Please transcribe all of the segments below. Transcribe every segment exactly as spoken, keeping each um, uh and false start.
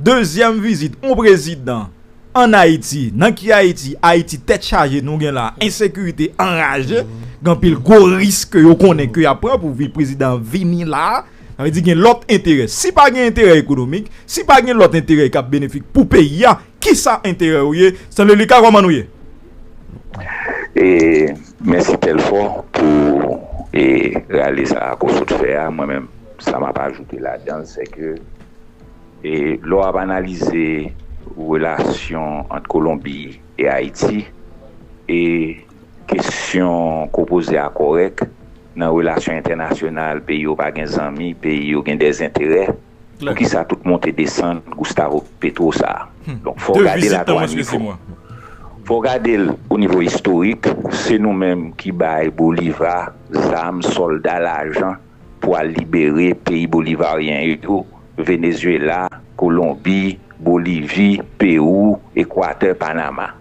dezyèm vizit yon prezidan ann Ayiti. Nan ki Ayiti? Ayiti tèt chaje nou gen la, ensekirite anraje, gen anpil gwo risk ke yo konnen ke y ap pran pou vi prezidan an vini la. Sa vle di gen lòt enterè. Si pa gen enterè ekonomik, si pa gen lòt enterè k ap benefik pou peyi a, kisa enterè ou ye? Stanley Lucas, kòman nou ye? E mèsi Telfò pou e rale sa a ke w sot fè a. Mwen menm, sa m ap ajoute ladan l, se ke e lè w ap analize relasyon ant Kolonbi e Ayiti, e kesyon ke w poze a kòrèk. Nan relasyon entènasyonal, peyi yo pa gen zanmi, peyi yo gen dèzenterè. Poukisa tout monte desann Gustavo Petro sa a? Donk, fò w gade l a twa nivo. Fò w gade l o nivo istorik. Se nou menm ki bay Boliva zam, sòlda, lajan pou al libere peyi bolivaryen yo, Venezuela, Kolonbi, Bolivi, Pewou, Ekwatè, Panama.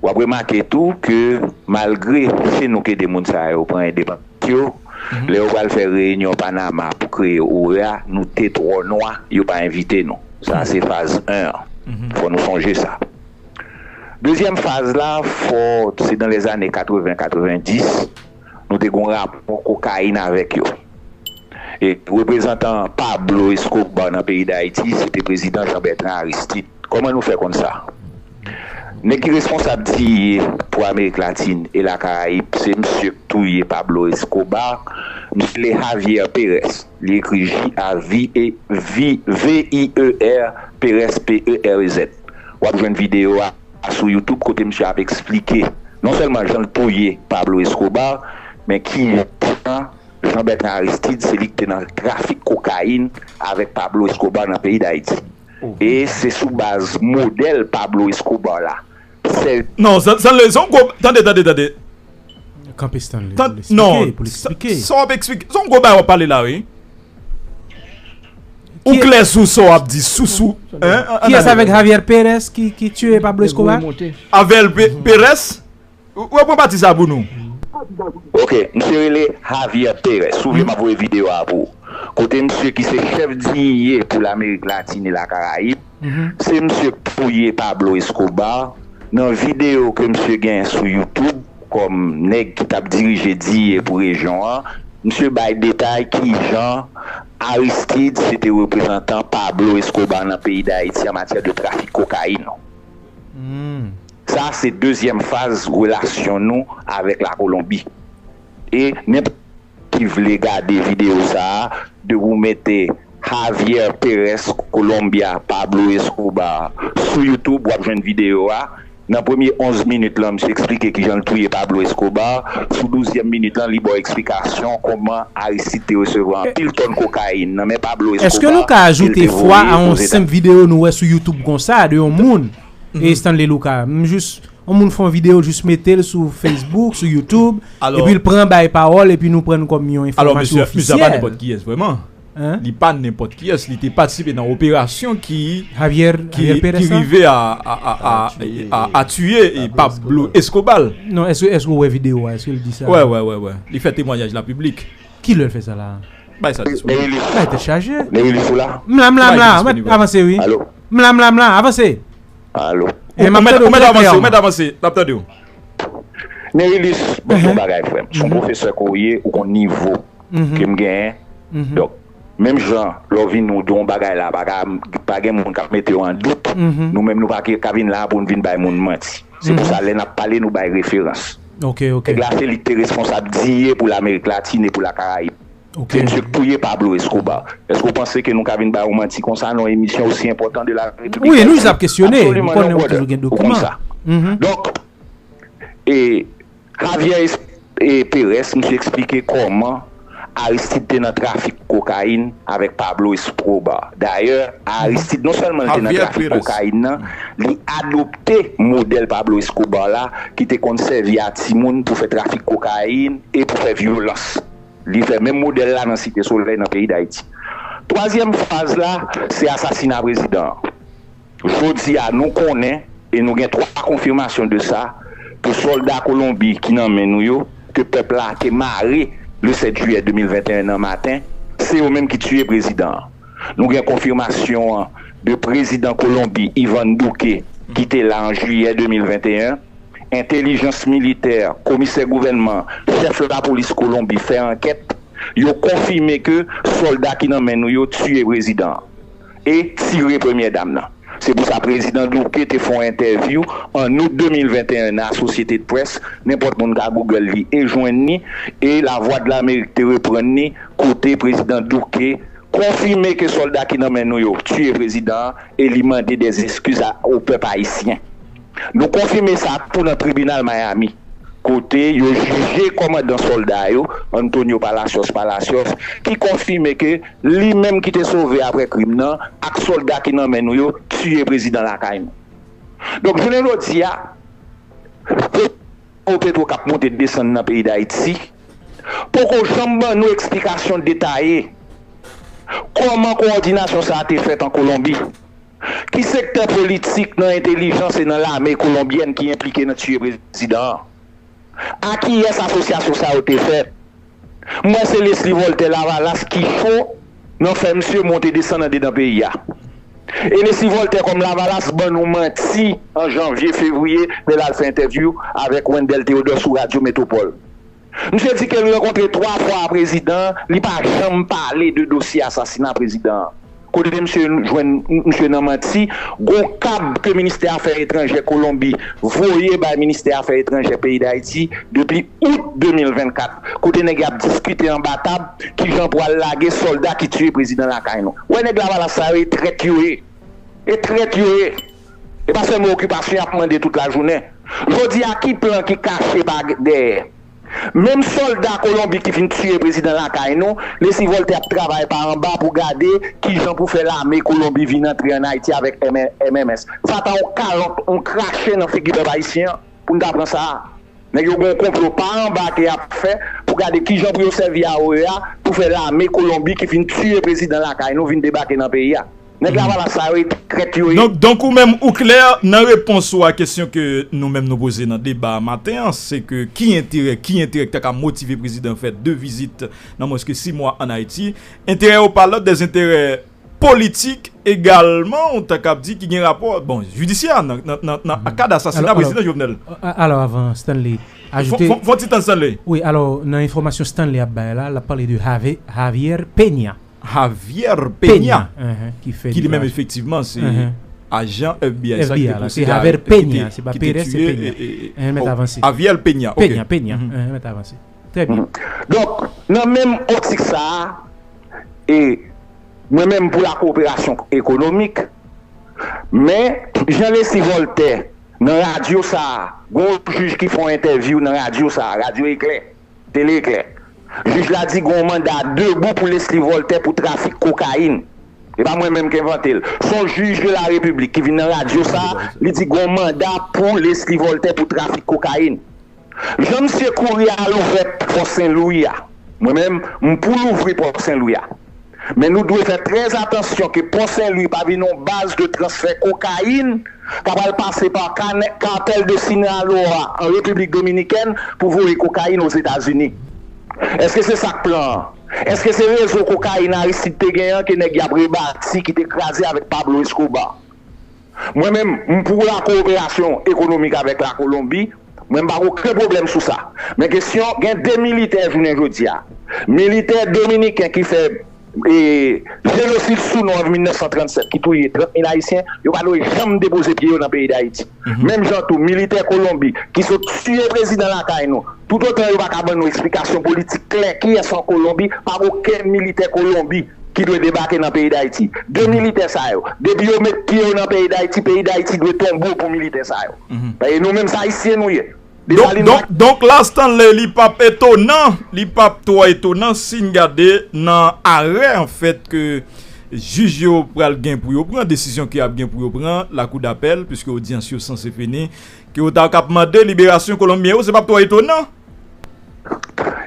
W ap remake tou ke malgre se nou k ede moun sa yo pran endepandans yo, lè yo pral fè reyinyon Panama pou kreye OEA, nou te twò nwa, yo pa envite nou. Sa se faz en an. Fò nou sonje sa. Dezyèm faz la, fò, se nan lèzane katreven, katrevendis, nou te gen yon rapò kokayin avèk yo. E reprezantan Pablo Escobar nan peyi Dayiti, se te prezidan Jean Bertrand Aristide. Kòman nou fè konn sa? Nèg ki responsab diye pou Amerik Latin e Lakarayib, se misye k touye Pablo Escobar, misye rele Javier Perez. Li ekri J A V I E R, Perez, P E R E Z. W ap jwenn videyo a sou YouTube kote misye ap eksplike non sèlman jan l touye Pablo Escobar, men kijan Jean Bertrand Aristide, se li ki te nan trafik kokayin avèk Pablo Escobar nan peyi Dayiti. E se sou baz modèl Pablo Escobar la. Non, Stanley, se yon gwo. Tande, tande, tande. Kanpe Stanley. Non, sa w ap eksplike. Se yon gwo bagay w ap pale la, wi. Ou klè sou sa w ap di, sou, sou. Kiyès avèk Javier Perez ki tiye Pablo Escobar? Javier Perez? Ou pran pati sa pou nou. Ok, misye rele Javier Perez. Si w vle, m ap voye videyo a pou ou. Kote misye ki se chèf diye pou Lamerik Latin e Lakarayib, se misye k touye Pablo Escobar. Nan videyo ke misye gen sou YouTube, kòm nèg ki t ap dirije diye pou rejyon an, misye bay detay kijan Aristide se te reprezantan Pablo Escobar nan peyi Dayiti an matyè de trafik kokayin. Sa se dezyèm faz relasyon nou avèk Lakolonbi. E nenpòt ki vle gade videyo sa a, depi w mete Javier Perez Colombia Pablo Escobar sou YouTube, w ap jwenn videyo a. Nan premye onz minit lan, misye eksplike kijan l touye Pablo Escobar. Sou douzyèm minit lan, li ba w eksplikasyon kòman Aristide te resevwa anpil tòn kokayin nan men Pablo Escobar. Èske nou ka ajoute fwa a yon senp videyo nou wè sou YouTube konsa de yon moun? E Stanley Lucas, m jis yon moun fè yon videyo, l jis mete l sou Facebook, sou YouTube, epi l pran bay pawòl, epi nou pran l kòm yon enfòmasyon ofisyèl. Alò, mesye, mesye, pa nenpòt kiyès, vrèman. Li pa nenpòt kiyès, li te patisipe nan operasyon ki, ki, ki rive a, a, a, a, a tiye Pablo Escobar. Non, èske, èske w wè videyo a? Èske l di sa? Wè, wè, wè, wè. Li fè temwayaj la piblik. Kilè l fè sa la? Bay sa disponible. Bay tèt chaje. M la, m la, m la. Avanse, wi. M la, m la, m la. Avanse. Alo. Ou mèt avanse, ou mèt avanse, n ap tande w. Nerilis, bon, se yon bagay, frè m. Se yon pwofesè ke w ye, ou konn nivo ke m genyen. Donk, menm jan lè w vini, w di yon bagay la, pa ka, pa gen moun k ap mete w an dout. Nou menm, nou pa ka vin la pou n vin bay moun manti. Se pou sa, lè n ap pale, nou bay referans. Nèg la, se li k te responsab diye pou Lamerik Latin e pou Lakarayib. Se misye k touye Pablo Escobar. Èske w panse ke nou ka vin ba w manti konsa nan yon emisyon osi enpòtan de la Repiblik Ayisyen? Wi, nou jis ap kesyone. Absoliman non, brother. Ou konn sa. Donk, e, Javier Es-, e, Perez, misye eksplike kòman Aristide te nan trafik kokayin avèk Pablo Escobar. Dayè, Aristide, non sèlman li te nan trafik kokayin nan, li adopte modèl Pablo Escobar la, ki te konn sèvi a timoun pou fè trafik kokayin e pou fè vyolans. Li fè menm modèl la nan Site Solèy nan peyi Dayiti. Twazyèm faz la, se asasina prezidan an. Jodi a, nou konnen, e nou gen twa konfimasyon de sa, ke sòlda Kolonbi ki nan men nou yo, ke pèp la te mare le sèt jiyè de mil venteyen nan maten, se yo menm ki tiye prezidan an. Nou gen konfimasyon an de prezidan Kolonbi, Iván Duque, ki te la an jiyè de mil venteyen. Entèlijans militè, komisè gouvènman, chèf lapolis Kolonbi fè ankèt. Yo konfime ke sòlda ki nan men nou yo tiye prezidan an e tire premyè dam nan. Se pou sa prezidan Duque te fè yon entèvyou an out de mil venteyen nan Associated Press, nenpòt moun ka Google li e jwenn li, e Lavwadlamerik te reprann li, kote prezidan Duque konfime ke sòlda ki nan men nou yo tiye prezidan an e li mande dè zeskiz a, o pèp ayisyen. Nou konfime sa tou nan tribinal Miami, kote yo jije kòmandan sòlda yo, Antonio Palacios Palacios, ki konfime ke li menm ki te sove apre krim nan ak sòlda ki nan men nou yo tiye prezidan lakay nou. Donk, jounen jodi a, Petro k ap monte desann nan peyi Dayiti poko janm ban nou eksplikasyon detaye kòman kowòdinasyon sa a te fèt an Kolonbi. Ki sektè politik nan entèlijans e nan lame kolonbyèn ki enplike nan tiye prezidan an? A kiyès asosyasyon sa yo te fèt? M wè se Leslie Voltaire Lavalas ki cho nan fè misye monte desann andedan peyi a. E Leslie Voltaire kòm Lavalas ban nou manti an janvye, fevriye, lè l al fè entèvyou avèk Wendell Théodore sou Radyo Metropole. Misye di ke l rankontre twa fwa a prezidan an, li pa janm pale de dosye asasina prezidan an. Kote misye jwenn misye nan manti, gon kab ke ministè afè etranjè Kolonbi voye bay ministè afè etranjè peyi Dayiti depi out de mil vennkat, kote nèg y ap diskite anba tab kijan pou al lage sòlda ki tiye prezidan lakay nou. Wè nèg Lavalas sa yo, e trèt yo ye. E trèt yo ye. E pa sèlman okipasyon y ap mande tout lajounen. Jodi a, ki plan ki kache pa dèyè? Menm sòlda Kolonbi ki vin tiye prezidan lakay nou, Leslie Voltaire ap travay pa anba pou gade kijan pou fè lame Kolonbi vin antre ann Ayiti avèk M M S. Sa ta yon kalòt, yon krache nan figi pèp ayisyen an pou n ta pran sa a. Nèg yo gen yon konplo pa anba ke y ap fè pou gade kijan pou yo sèvi A O E a pou fè lame Kolonbi ki vin tiye prezidan lakay nou vin debake nan peyi a. Nèg Lavalas sa yo, e trèt yo ye. Donk, donk ou menm ou klè nan repons ou a kesyon ke nou menm nou poze nan deba a maten an, se ke ki enterè, ki enterè ki ta ka motive prezidan fè de vizit nan mwens ke sis mwa ann Ayiti? Enterè yo pa lòt dè enterè politik egalman, ou ta kab di ki gen rapò, bon, jidisyè nan, nan, nan, nan kad asasina prezidan Jovenel. Alò, avan Stanley ajoute. Fon, fon, fon ti tan Stanley. Wi, alò, nan enfòmasyon Stanley ap bay la, l ap pale de Jave, Javier Peña. Javier Peña, ki fè li menm efektivman se ajan F B I sa ki te posede avèk, ki te, ki te tiye, e, e, Javier Peña, ok. Peña, Peña, mèt avanse. Trè byen. Donk, nan menm optik sa a, e mwen menm pou la koperasyon ekonomik, men jan Leslie Voltaire nan radyo sa a, gon jij ki fè yon entèvyou nan radyo sa a, Radyo Eklè, Tele Eklè. Jij la di gon manda debou pou Leslie Voltaire pou trafik kokayin. E pa mwen menm ki envante l. Se yon jij de la repiblik ki vin nan radyo sa a, li di gon manda pou Leslie Voltaire pou trafik kokayin. Jan misye kouri al ouvè Pò Sen Lwi a, mwen menm, m pou louvri Pò Sen Lwi a. Men nou dwe fè trè atansyon ke Pò Sen Lwi pa vin yon baz de transfè kokayin k ap al pase pa kanè, Cartel de Sinaloa an Repiblik Dominikèn pou voye kokayin Ozetazini. Èske se sa k plan an? Èske se rezo kokayin Aristide te genyen an ke nèg y ap rebati ki te kraze avèk Pablo Escobar? Mwen menm, m pou la kowoperasyon ekonomik avèk la Kolonbi, mwen m pa gen okenn pwoblèm sou sa. Men kesyon, gen de militè jounen jodi a. Militè dominiken ki fè, e, jenosid sou nou an mil nèf san trannsèt, ki touye trant mil Ayisyen, yo pa dwe janm depoze pye yo nan peyi Dayiti. Menm jan tou, militè Kolonbi ki sot tiye prezidan lakay nou, toutotan yo pa ka ban nou eksplikasyon politik klè kiyès an Kolonbi, pa gen okenn militè Kolonbi ki dwe debake nan peyi Dayiti. De militè sa yo, depi yo met pye yo nan peyi Dayiti, peyi Dayiti dwe tonbe pou militè sa yo. Paske nou menm se Ayisyen nou ye. Donk, donk, donk la, Stanley, li p ap etonan, li p ap twò etonan si n gade nan arè, anfèt, ke jij yo pral gen pou yo pran, desizyon ke y ap gen pou yo pran, lakou dapèl, piske odyans yo sanse fini, ke yo ta k ap mande liberasyon Kolonbyen yo, se p ap twò etonan.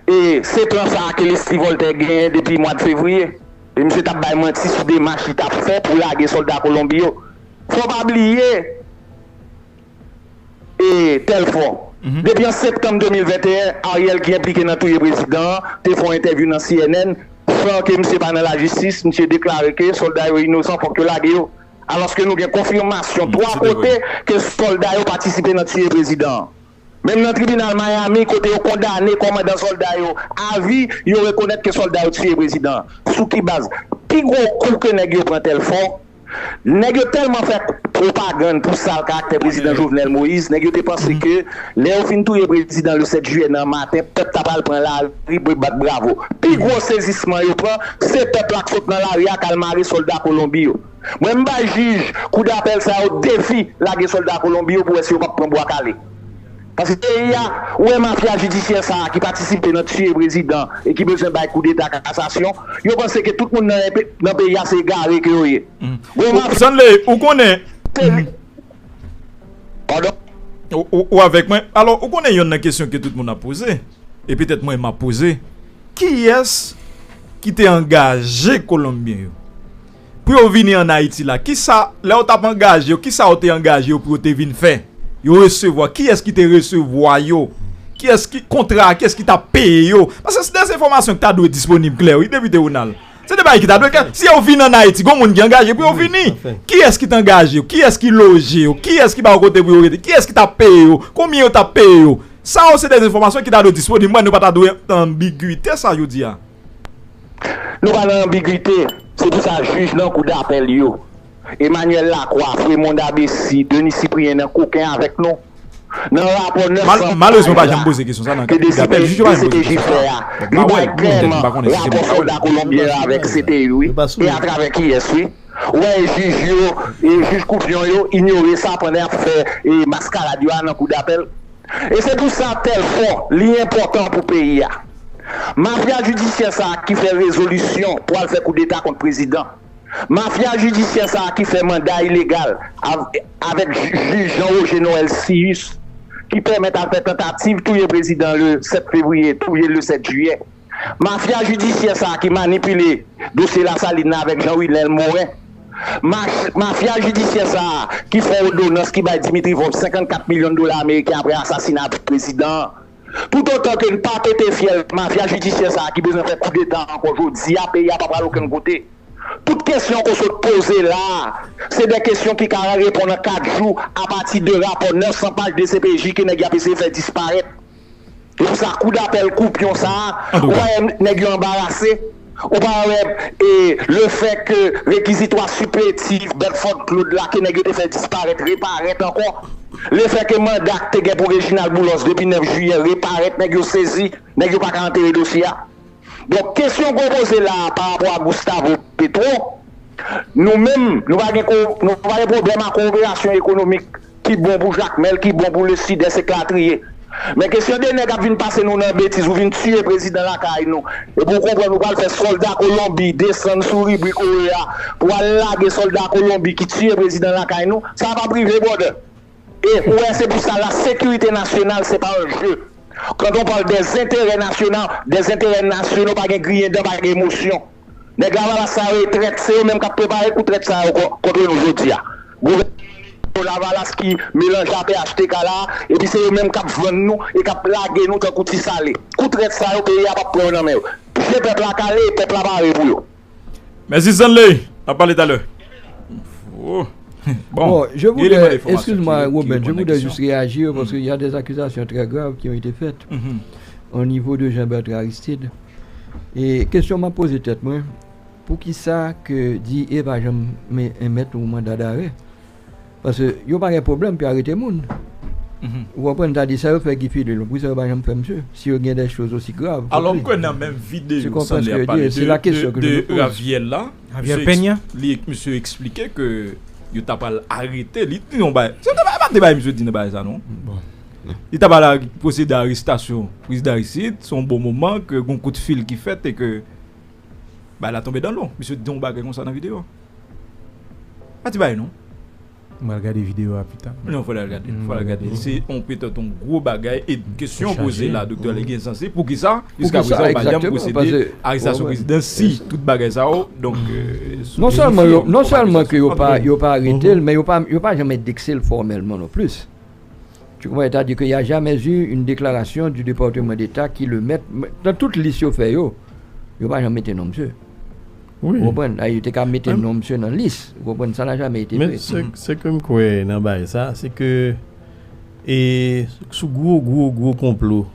E se plan sa a ke Leslie Voltaire genyen depi mwa de fevriye. E misye t ap bay manti sou demach li t ap fè pou lage sòlda Kolonbi yo. Fò w pa bliye, e, Telfò. Depi an septanm de mil venteyen, Ariel ki enplike nan touye prezidan an, te fè yon entèvyou nan C N N, Pandan ke misye pa nan lajistis, misye deklare ke sòlda yo inosan, fòk yo lage yo. Alòske nou gen konfimasyon twa kote ke sòlda yo patisipe nan tiye prezidan an. Menm nan tribinal Miami, kote yo kondane kòmandan sòlda yo a vi, yo rekonèt ke sòlda yo tiye prezidan an. Sou ki baz? Pi gwo kou ke nèg yo pran Tèlfò, nèg yo tèlman fè pwopagann pou sal karaktè prezidan Jovenel Moïse, nèg yo te panse ke lè yo fin touye prezidan le sèt jiyè nan maten, pèp ta pral pran lari pou bat bravo. Pi gwo sezisman yo pran, se pèp la k sot nan lari a k al mare sòlda Kolonbi yo. Mwen, m bay jij kou dapèl sa yo defi lage sòlda Kolonbi yo pou wè si yo p ap pran bwa kale. Paske peyi a, ou wè mafya jidisyè sa a ki patisipe nan tiye prezidan e ki bezwen bay koudeta kasasyon, yo panse ke tout moun nan, nan peyi a se egare ke yo ye. Bon, mafya Stanley, ou konnen. Pardon? Ou, ou, ou avèk mwen? Alò, ou konnen yonn nan kesyon ke tout moun ap poze, e petèt mwen m ap poze, kiyès ki te angaje Kolonbyen yo pou yo vini ann Ayiti la? Kisa, lè yo t ap angaje yo, kisa yo te angaje yo pou yo te vin fè? Yo resevwa, kiyès ki te resevwa yo? Kiyès ki, kontra, kiyès ki t ap peye yo? Paske se de enfòmasyon ki ta dwe disponib klè, wi, Depite Ronald. Se de bagay ki ta dwe klè. Si yo vin ann Ayiti, gon moun ki angaje pou yo vini. Kiyès ki t angaje yo? Kiyès ki loje yo? Kiyès ki ba yo kote pou yo rete? Kiyès ki t ap peye yo? Konbyen yo t ap peye yo? Sa yo se de enfòmasyon ki ta dwe disponib. Mwen, nou pa ta dwe anbigite sa jodi a. Nou pa nan anbigite. Se pou sa jij nan kou dapèl yo, Emmanuel Lacroix, Fremond Abessy, Denis Cyprien nan koken avèk nou. Nan rapò nèf san paj la ke D C P J fè a, li bay klèman rapò sòlda kolonbyen yo avèk C T U, wi, e atravè kiyès, wi. Ou wè, jij yo, e jij Koupyon yo inyore sa pandan y ap fè, e, maskarad yo a nan kou dapèl. E se pou sa Tèlfò, li enpòtan pou peyi a. Mafya jidisyè sa a ki fè rezolisyon pou al fè koudeta kont prezidan. Mafya jidisyè sa a ki fè manda ilegal av-, avèk jij Jean Roger Noël Cius, ki pèmèt al fè tantativ touye prezidan le sèt fevriye, touye le sèt jiyè. Mafya jidisyè sa a ki manipile dosye Lasalin nan avèk Jean Wilnel Morin. Mach-, mafya jidisyè sa a ki fè òdonans ki bay Dimitri Vorbe senkannkat milyon dola ameriken apre asasina prezidan an. Toutotan ke n pa pete fyèl mafya jidisyè sa a ki bezwen fè koudeta ankò jodi a, peyi a pa pral okenn kote. Tout kesyon ke w sot poze la a, se de kesyon ki ka reponn an kat jou apati de rapò nèf san paj D C P J ke nèg y ap eseye fè disparèt. E pou sa, kou dapèl koupyon sa a, ou pa wè nèg yo anbarase? Ou pa wè, e, lefèt ke rekizitwa sipletif Bedford Claude la, ke nèg yo te fè disparèt, reparèt ankò? Lefèt ke manda k te gen pou Reginald Boulos depi nèf jiyè reparèt, nèg yo sezi, nèg yo pa ka antere dosye a. Donk, kesyon ke w poze la a pa rapò a Gustavo Petro, nou menm, nou pa gen ko-, nou pa gen pwoblèm ak kowoperasyon ekonomik ki bon pou Jakmèl, ki bon pou Lesidès, elatriye. Men kesyon de nèg ap vin pase nou nan betiz, ou vin tiye prezidan lakay nou, epi w konprann ou pral fè sòlda Kolonbi desann sou ribri Kore a pou al lage sòlda Kolonbi ki tiye prezidan lakay nou, sa p ap rive, brother. E ou wè, se pou sa la sécurité nationale, c'est pas un jeu. Quand on parle des intérêts nationaux, des intérêts nationaux, pa gen griyen dan, pa gen emosyon. Nèg Lavalas sa yo e trèt, se yo menm k ap prepare kou trèt sa yo kò-, kont nou jodi a. Gouvènman Lavalas ki melanje a P H T K la, epi se yo menm k ap vann nou e k ap lage nou tankou ti sale. Kou trèt sa yo, peyi a p ap pran yo nan men yo. Je pèp la kale, pèp la pare pou yo. Mèsi Stanley, n ap pale talè. Oh. Bon, je voudrais, excuse-moi, Robin, je voudrais juste réagir parce qu'il y a des accusations très graves qui ont été faites au niveau de Jean-Bertrand Aristide. E kesyon m ap poze tèt mwen, poukisa ke D A pa janm enmèt yon manda darè? Paske yo pa gen pwoblèm pou arete moun. Ou konprann, sa di sa yo fè Guy Philippe, poukisa yo pa janm fè misye? Si yo gen des choses aussi graves. Alò, m kwè nan menm videyo Stanley ap pale de, de, de Javier la, misye eks-, li, misye eksplike ke yo ta pral arete li, li yon bagay. Se te pa, pa te bagay misye di nan bagay sa, non. Li ta pral pwosede arestasyon prezidan Aristide, se yon bon moman ke gon kout fil ki fèt e ke bagay la tonbe dan lou. Misye di yon bagay konsa nan videyo. Pa ti bagay, non. M pral gade videyo a pita. Non, fò l al gade. Fò l al gade. Se yon, petèt yon gwo bagay. E kesyon poze la, Doktè Leguen Sansi, poukisa, jiska prezan, yo pa janm pwosede arestasyon prezidan si tout bagay sa yo? Donk, euh, non sèlman yo, non sèlman ke yo pa, yo pa arete l, men yo pa, yo pa janm endekse l fòmèlman non plis. Tu comprends? C'est-à-dire qu'il n'y a jamais eu une déclaration du département d'État qui le met dans toute liste yo fè yo. Yo pa janm mete non misye. Wi. Ou konprann? Yo te ka mete non misye nan lis. Ou konprann? Ça n'a jamais été fait. Men se, se ke m kwè nan bagay sa, se ke, e, sou gwo, gwo, gwo konplo,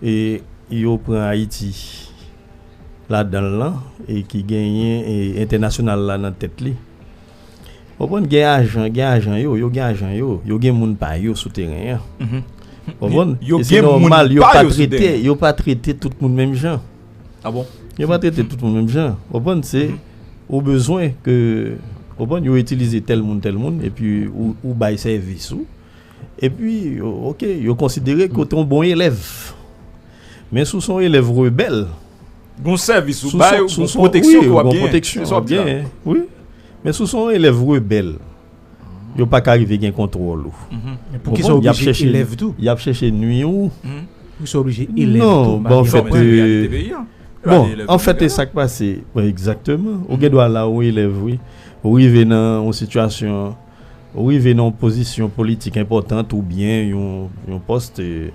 e, yo pran Ayiti ladan l lan, e ki genyen, e, entènasyonal la nan tèt li. Ou konprann, gen ajan, gen ajan yo, yo gen ajan yo, yo gen moun pa yo sou teren an. Ou konprann? E se nòmal, yo pa trete, yo pa trete tout moun menm jan. Yo pa trete tout moun menm jan. Ou konprann, se ou bezwen ke, ou konprann, yo itilize tèl moun, tèl moun, epi ou, ou bay sèvis ou. Epi, o-, oke, yo konsidere ke w te yon bon elèv. Men si w se yon elèv rebèl, gon sèvis ou bay, gon pwoteksyon ke w ap genyen. Se sa w ap di la. Wi. Men si w se yon elèv rebèl, yo pa ka rive gen kontwòl ou. Men poukisa w oblije elèv tou? Y ap chèche nwi ou. Poukisa w oblije elèv tou? Non, bon, an fèt, bon, an fèt, e sa k pase. Wi, egzakteman. Ou gen dwa la, ou elèv, wi. Ou rive nan yon sitiyasyon, ou rive nan yon pozisyon politik enpòtan oubyen yon, yon pòs, e,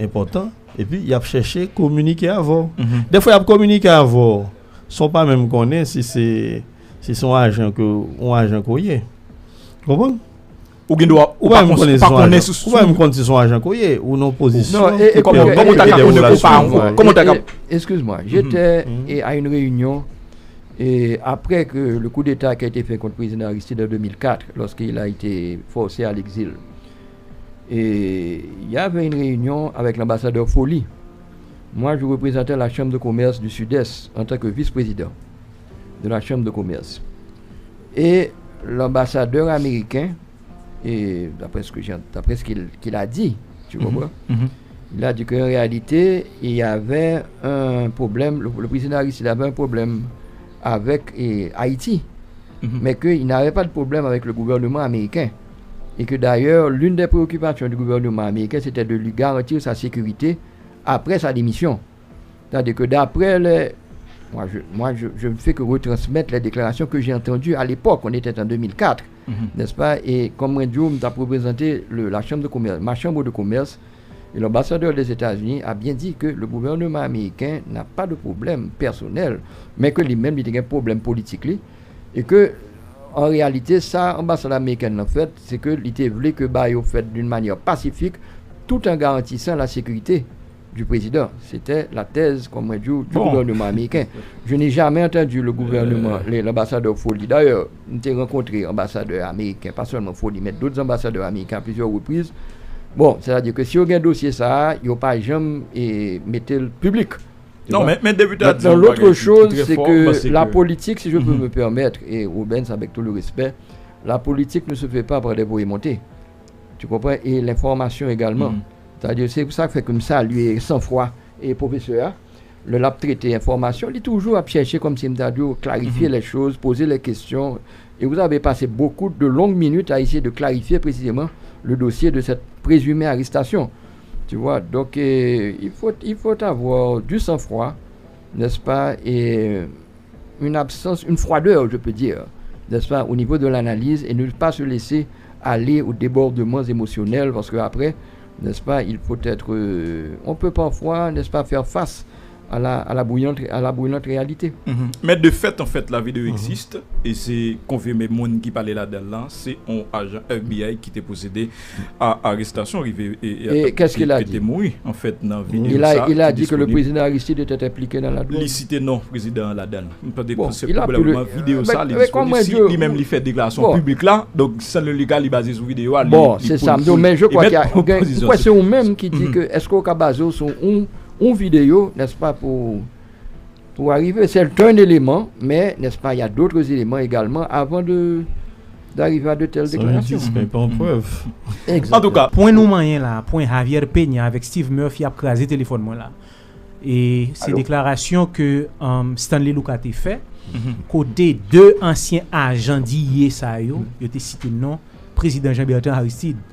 enpòtan, epi y ap chèche kominike avè w. Dèfwa, y ap kominike avè w san w pa menm konnen si se, si se yon ajan ke, yon ajan ke w ye. Konprann? Ou gen dwa, ou pa konnen si se yon ajan ke w ye, ou nan pozisyon ki pèmèt ke w fè de relasyon. Excuse-moi, j'étais, et, à une réunion, et après que le coup d'État qui a été fait contre le président Aristide en deux mille quatre, lorsqu'il a été forcé à l'exil, et il y avait une réunion avec l'ambassadeur Folly. Moi, je représentais la Chambre de commerce du Sud-Est en tant que vice-président de la Chambre de commerce. Et l'ambassadeur américain, et d'après ce que j'ai, d'après ce qu'il, qu'il a dit, tu comprends? Il a dit qu'en réalité, il y avait un problème, le, le président Aristide avait un problème avec, eh, Haïti, mais qu'il n'avait pas de problème avec le gouvernement américain. Et que d'ailleurs, l'une des préoccupations du gouvernement américain, c'était de lui garantir sa sécurité après sa démission. C'est-à-dire que d'après les... Moi, je, moi je, je ne fais que retransmettre les déclarations que j'ai entendues à l'époque, on était en deux mille quatre, n'est-ce pas? Et comme mwen di w, m t ap reprezante le, la chambre de commerce, ma chambre de commerce, et l'ambassadeur des États-Unis a bien dit que le gouvernement américain n'a pas de problème personnel, men ke li menm, li te gen pwoblèm politik li, e ke, an reyalite, sa anbasad amerikèn nan fèt, se ke li te vle ke bagay yo fèt d'une manière pacifique, tout en garantissant la sécurité du président. C'était la thèse, comme on dit, du gouvernement américain. Je n'ai jamais entendu le gouvernement, le, l'ambassadeur Folly. D'ailleurs, m te rankontre anbasadè ameriken, pa sèlman Folly, men d'autres ambassadeurs américains à plusieurs reprises. Bon, c'est-à-dire que si yo gen dosye sa a, yo pa janm, eh, mete l piblik. Non, men, men depite a di yon bagay ki, ki trè fò, m panse ke... Maintenant, l'autre chose, c'est que la politique, si je peux me permettre, et Rubens, avec tout le respect, la politique ne se fait pas par des voyous montés. Tu comprends? Et l'information également. C'est-à-dire, c'est pour ça que m salye san fwa e pwofesè a. Lè l ap trete enfòmasyon, li toujou ap chèche, kòmsi m ta di w, clarifier les choses, poser les questions. Et vous avez passé beaucoup de longues minutes à essayer de clarifier précisément le dossier de cette présumée arrestation. Tu vois, donc, euh, il faut, il faut avoir du sang-froid, n'est-ce pas, et une absence, une froideur, je peux dire, n'est-ce pas, au niveau de l'analyse et ne pas se laisser aller aux débordements émotionnels, parce que après, n'est-ce pas, il faut être, euh, on peut parfois, n'est-ce pas, faire face à la, à la bruyante, à la brûlante réalité. Mhm. Mais de fait, en fait, la vidéo existe, et c'est confirmé, moun ki pale ladan l lan, se yon ajan F B I ki te posede a arestasyon rive e, e, e, ki, ki te mouri, an fèt, nan videyo sa ki disponib. Il a dit que le président Aristide était impliqué dans la drogue. Li site non prezidan an ladan l. M panse ke se pwoblèm nan videyo sa, li disponib. Si li menm li fè deklarasyon piblik la, donk, san li ka, li baze sou videyo a, li, li pran pozisyon. Bon, se sa m di w, men je crois qu'il y a, m kwè se ou menm ki di ke, èske w ka baze w sou yon, yon videyo, n'est-ce pas, pou pou arriver. C'est un élément, mais, n'est-ce pas, il y a d'autres éléments également avant de, d'arriver à de telles déclarations. C'est un indice, mais pas une preuve. Exactement. Antouka, pwen nou manyen la, pwen Javier Peña avèk Steve Murphy ap kraze telefòn mwen la. E se deklarasyon ke, um, Stanley Lucas te fè, kote de ansyen ajan D E A sa yo, yo te site non prezidan Jean Bertrand Aristide.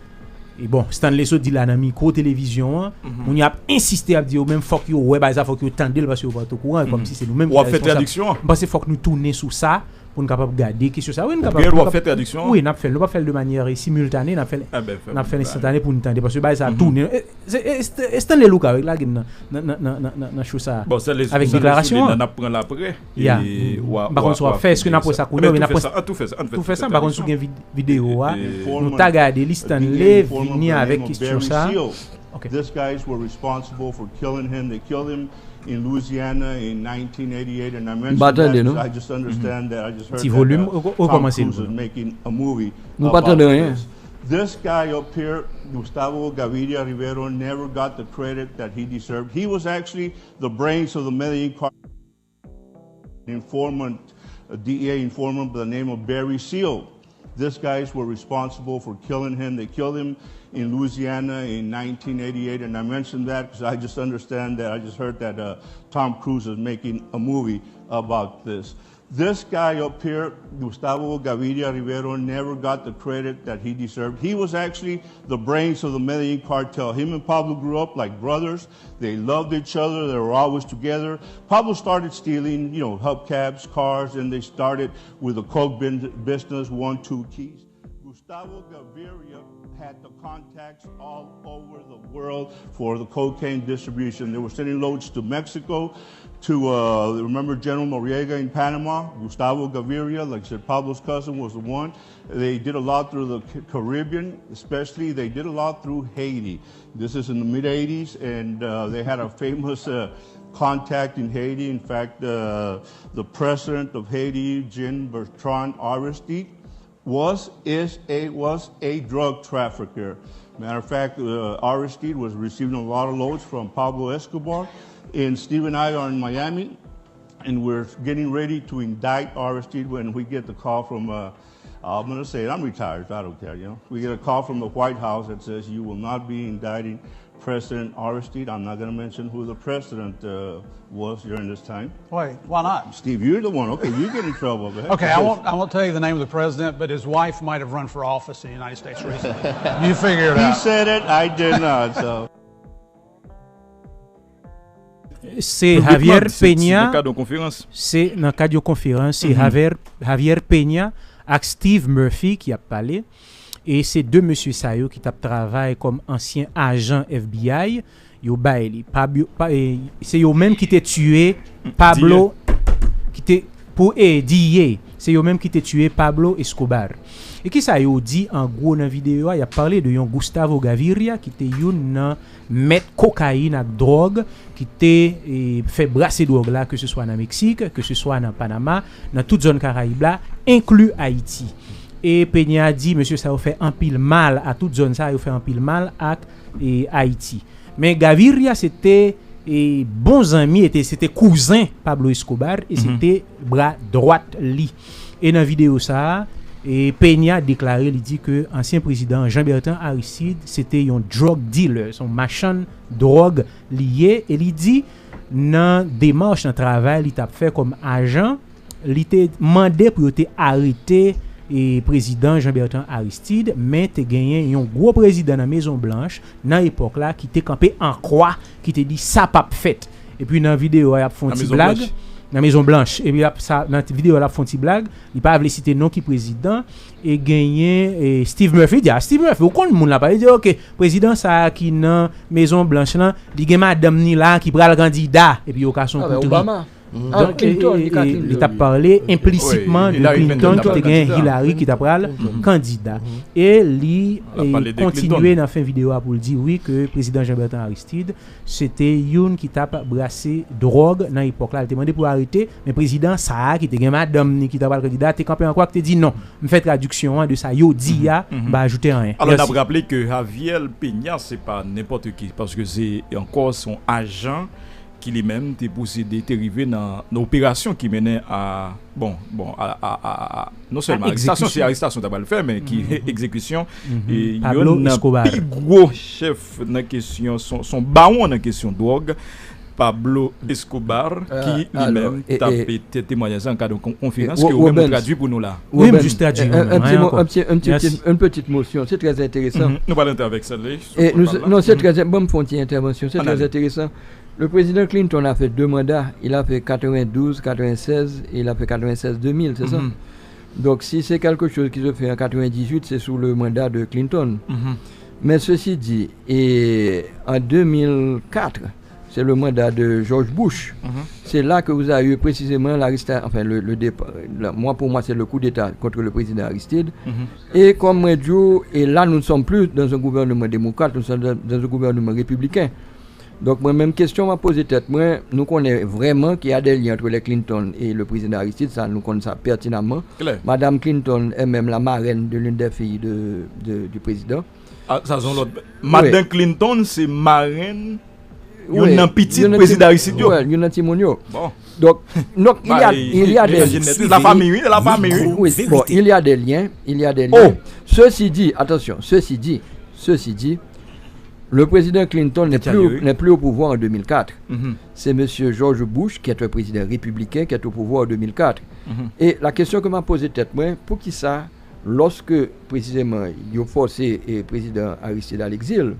E bon, Stanley sot di la nan mikwo televizyon an, moun yo ap ensiste, ap di yo menm fòk yo wè bagay sa, fòk yo tande l, paske yo pa t okouran, e kòmsi se nou menm ki ta responsab. W ap fè tradiksyon an. M panse fòk nou tounen sou sa, pou n kapab gade kesyon sa. Wi, n kapab. Gen dwa fè tradiksyon an? Wi, n ap fè l. Nou p ap fè l de manyè similtane, n ap fè l, n ap fè l enstantane pou n tande. Paske bagay sa tounen. E, se, e, St- e Stanley Lucas ki lage n nan, nan, nan, nan, nan, nan show sa a. Bon, Stanley, avèk deklarasyon an. N ap pran l apre. Ya. M pa konn si w ap fè, èske n ap wè sa kounye a, oubyen n ap wè sa. Tou fè sa, m pa konn si w gen vid- videyo a. Nou ta gade li, Stanley vini avèk kesyon sa. Okay. These guys were responsible for killing him. They killed him in Louisiana in nineteen eighty-eight, and I mentioned that because I just understand that I just heard that uh, Tom Cruise is making a movie about this. This guy up here, Gustavo Gaviria Rivero, never got the credit that he deserved. He was actually the brains of the Medellin car- informant, a D E A informant by the name of Barry Seal. These guys were responsible for killing him. They killed him in Louisiana in nineteen eighty-eight, and I mentioned that because I just understand that I just heard that uh, Tom Cruise is making a movie about this. This guy up here, Gustavo Gaviria Rivero, never got the credit that he deserved. He was actually the brains of the Medellin cartel. Him and Pablo grew up like brothers. They loved each other. They were always together. Pablo started stealing, you know, hubcaps, cars, and they started with a coke bin- business, one, two keys. Gustavo Gaviria had the contacts all over the world for the cocaine distribution. They were sending loads to Mexico, to uh, remember General Noriega in Panama? Gustavo Gaviria, like I said, Pablo's cousin was the one. They did a lot through the Ca- Caribbean, especially. They did a lot through Haiti. This is in the mid eighties, and uh, they had a famous uh, contact in Haiti. In fact, uh, the president of Haiti, Jean Bertrand Aristide, was is a was a drug trafficker. Matter of fact, uh, Aristide was receiving a lot of loads from Pablo Escobar, and Steve and I are in Miami, and we're getting ready to indict Aristide when we get the call from. Uh, I'm going to say it. I'm retired. So I don't care. You know, we get a call from the White House that says you will not be indicting President Aristide. I'm not going to mention who the president uh, was during this time. Wait, why not? Steve, you're the one. Okay, you get in trouble, man. Okay, I won't. I won't tell you the name of the president, but his wife might have run for office in the United States recently. You figure it He out. Said it, I did not. So. Se Javier Peña. Se nan kad yon konferans. Se nan kad yon konferans. Se Javier, Javier Peña ak Steve Murphy ki ap pale. E se de mesye sa yo ki t ap travay kòm ansyen ajan F B I. Yo bay li. Pablo, pa, e, se yo menm ki te tiye Pablo, ki te, pou e, D E A. Se yo menm ki te tiye Pablo Escobar. E kisa yo di an gwo nan videyo a? Y ap pale de yon Gustavo Gaviria ki te youn nan mèt kokayin ak dwòg ki te e, fè brase dwòg la, ke se swa nan Meksik, ke se swa nan Panama, nan tout zòn Karayib la, enkli Ayiti. E Peña di mesye sa yo fè anpil mal a tout zòn sa, yo fè anpil mal ak e, Ayiti. Men Gaviria se te e, bon zanmi, e te, se te kouzen Pablo Escobar, e se te bra dwat li. E nan videyo sa a, e Peña deklare, li di ke ansyen prezidan Jean Bertrand Aristide se te yon drug dealer, se yon machann dwòg li ye, e li di nan demach, nan travay li t ap fè kòm ajan, li te mande pou yo te arete e, prezidan Jean Bertrand Aristide, men te genyen yon gwo prezidan nan Mezon Blanch nan epòk la ki te kanpe an kwa, ki te di sa p ap fèt. Epi nan videyo a, y ap fè yon ti blag. Nan Mezon Blanch. Epi y ap, sa, nan videyo a, l ap fè yon ti blag. Li pa vle site non ki prezidan. E genyen e, Steve Murphy, di a Steve Murphy, ou konn moun la, pa li di, oke, prezidan sa a ki nan Mezon Blanch lan, li gen madanm ni la ki pral kandida. Epi yo ka son kout ri. Donk, e, e, e, li t ap pale enplisitman de Clinton ki te gen Hillary ki t ap pral kandida. E li e, kontinye nan fen videyo a pou l di wi ke prezidan Jean Bertrand Aristide se te youn ki t ap brase dwòg nan epòk la. Li te mande pou yo arete, men prezidan sa a ki te gen madanm ni ki t ap pral kandida te kanpe an kwa, ki te di non. M fè tradiksyon an de sa yo di a, m pa ajoute anyen. Alò, n ap raple ke Javier Peña se pa nenpòt ki, paske se ankò se yon ajan ki li menm te posede, te rive nan, nan operasyon ki mennen a, bon, bon, a, a, a, a, non sèlman arestasyon, se arestasyon ta pral fè, men ki egzekisyon e, youn nan pi gwo chèf nan kesyon, son, son bawon nan kesyon dwòg, Pablo Escobar, ki li menm t ap te temwanyaj sa nan kad yon konferans ke ou menm ou tradui pou nou la. Wi, m jis tradui. Yon ti mo, yon ti, yon ti, yon petit motion, c'est très intéressant. Nou pral antre avèk sa. Non, c'est très, bon, m fè yon ti entèvansyon, c'est très intéressant. Le président Clinton a fait deux mandats. Il a fait quatre-vingt-douze, quatre-vingt-seize, et il a fait quatre-vingt-seize, deux mille, c'est ça? Donc, si c'est quelque chose qui se fait en quatre-vingt-dix-huit, c'est sous le mandat de Clinton. Mais ceci dit, et en deux mille quatre, c'est le mandat de George Bush. C'est là que vous avez eu précisément l'arrestation, enfin, le, le départ. Là, moi, pour moi, c'est le coup d'État contre le président Aristide. Et comme moi, Dieu, et là, nous ne sommes plus dans un gouvernement démocrate, nous sommes dans, dans un gouvernement républicain. Donk, mwen menm, kesyon m ap poze tèt mwen, nou konnen vrèman qu'il y a des liens entre les Clinton et le président Aristide, sa, nou konn sa pètinamman. Klè. Madame Clinton est même la marraine de l'une des filles de, de, du président. Ah, sa se yon lòt. Madan Clinton se marenn youn nan pitit prezidan Aristide yo. Youn nan timoun yo. Bon. Donc, donc il y a, il y a des La famille, oui, la famille, oui. Oui, bon, il y a des liens, il y a des liens. Ceci dit, attention, ceci dit, ceci dit, le président Clinton n'est plus, n'est plus au pouvoir en deux mille quatre. C'est monsieur George Bush, qui est un président républicain, qui est au pouvoir en deux mille quatre. Et la question que m'a posée tête, moi, pour qui ça, lorsque précisément, ils ont forcé le président Aristide à l'exil,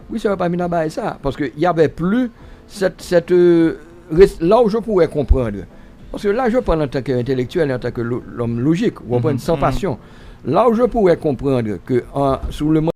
oui, ça va pas venir à ça, parce qu'il n'y avait plus cette, cette, euh, res- là où je pourrais comprendre, parce que là, je parle en tant qu'intellectuel et en tant que lo- l'homme logique, vous comprenez, sans passion. Là où je pourrais comprendre que en- sous le